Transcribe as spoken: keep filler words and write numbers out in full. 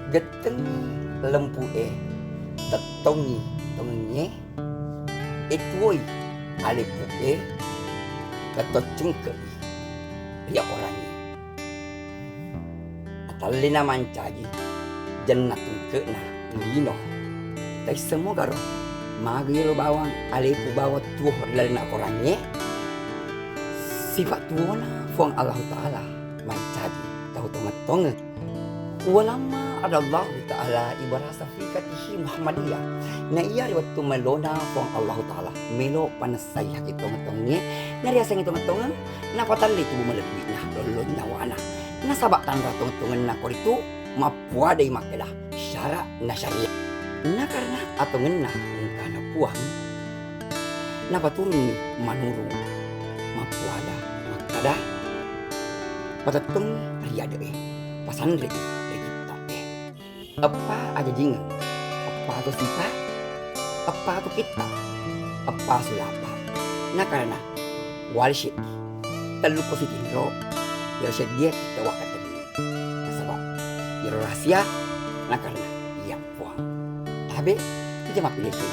Gettengngi lempu'e, tettongngi tongengnge, e tuwoi alepu'e, tetto cengke'i ri akorangnge. Atallina mancaji jenna tungke'na lino. Taisseng mogaro maga yelo bawang alepu bawang tuwo ri lalenna akorangnge. Sifa tuwona Fuang Allahu Ta'ala mancaji tau tongeng-tongeng. Walamma radallahu ta'ala ibarasa fi katihi Muhammadiyah. Na iya ri wettu melona Fuang Allahu Ta'ala melo panessai haki tongeng-tongengnge, nariasengngi tongeng-tongeng, napatalle tubu malebbi'na lollo nyawana. Nasaba tanra tongeng-tongenna koritu mappuadai makkeda syara na syariat. Na karena atongenna engkana Puang, napaturunni manurung mappuada makkada, patettong ri ade'e, pasanre'i ri kitta'e. Eppa ajajingeng, eppa to sipa, eppa to kitta, eppa sulapa. Na karena wali seddi, tellu ko sitinro, iyaro seddie kitta wakkatenni. Nasaba iyaro rahasia, na karena iya Puang. Tabe, ija mappilekeng